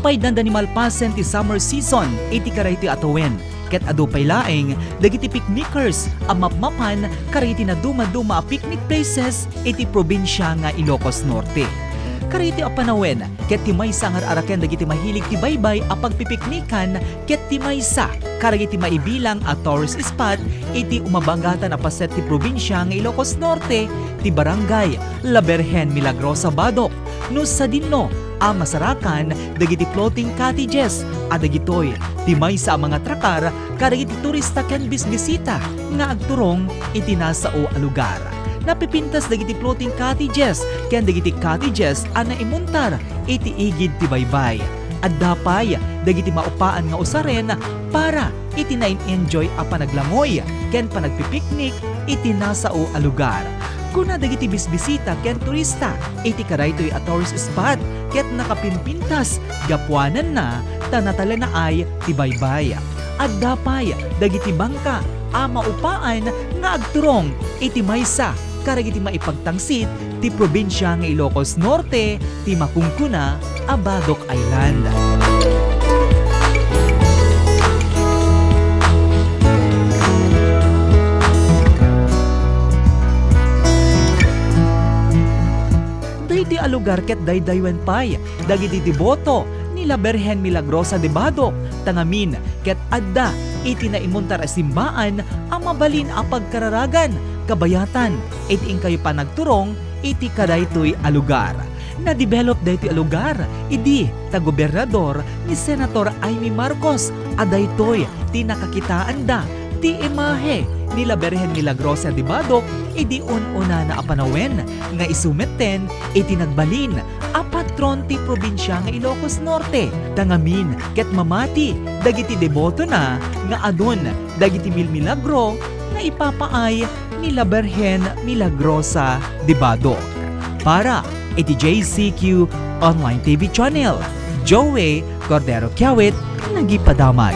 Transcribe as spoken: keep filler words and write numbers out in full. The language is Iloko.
Paydanda ni malpasen ti summer season iti karaytoy a tawen, ket adu pay laeng dagiti picnickers a mapmapan karaytoy nadumaduma a picnic places iti probinsia nga Ilocos Norte. Karaytoy a panawen, ket ti maysa nga ar-araken dagiti mahilig ti baybay a pagpipiknikan, ket ti maysa karagiti maibilang a tourist spot iti umabagatan a paset ti probinsia nga Ilocos Norte, ti Barangay La Birgen Milagrosa Badoc, no sadino a masarakan dagiti floating cottages a dagitoy ti maysa a mangatrakar kadagiti turista ken bisbisita nga agturong iti nasao a lugar. Napipintas dagiti floating cottages ken dagiti cottages a naimuntar iti igid ti baybay. Adda pay dagiti maupaan nga usaren para iti nain-enjoy a panaglangoy ken panagpipiknik iti nasao a lugar. Kuna dagiti bisbisita ken turista iti kadaytoy a tourist spot ket nakapinpintas gapuananna ta natalenaay ti baybay. Adda pay dagiti bangka a maupaan nga agturong iti maysa kadagiti maipagtangsit ti probinsia nga Ilocos Norte, ti makunkuna a Badoc Island. Daytoy a lugar ket daydaywen pay dagiti deboto ni La Birgen Milagrosa de Badoc, ta ngamin ket adda iti naimuntar a simbaan a mabalin a pagkararagan kabayatan iti inkay panagturong iti kadaytoy a lugar. Nadevelop daytoy a lugar idi ta gobernador ni Senator Imee Marcos a daytoy ti nakakitaanda ti imahe ni La Birgen Milagrosa de Badoc idi un-unana a panawen nga isu metten iti nagbalin a patron ti probinsia nga Ilocos Norte. Ta ngamin ket mamati dagiti debotona nga adun dagiti milmilagro nga ipapaay ni La Birgen Milagrosa de Badoc. Para iti J C Q Online T V Channel, Joey Cordero Kiawit, nagipadamag.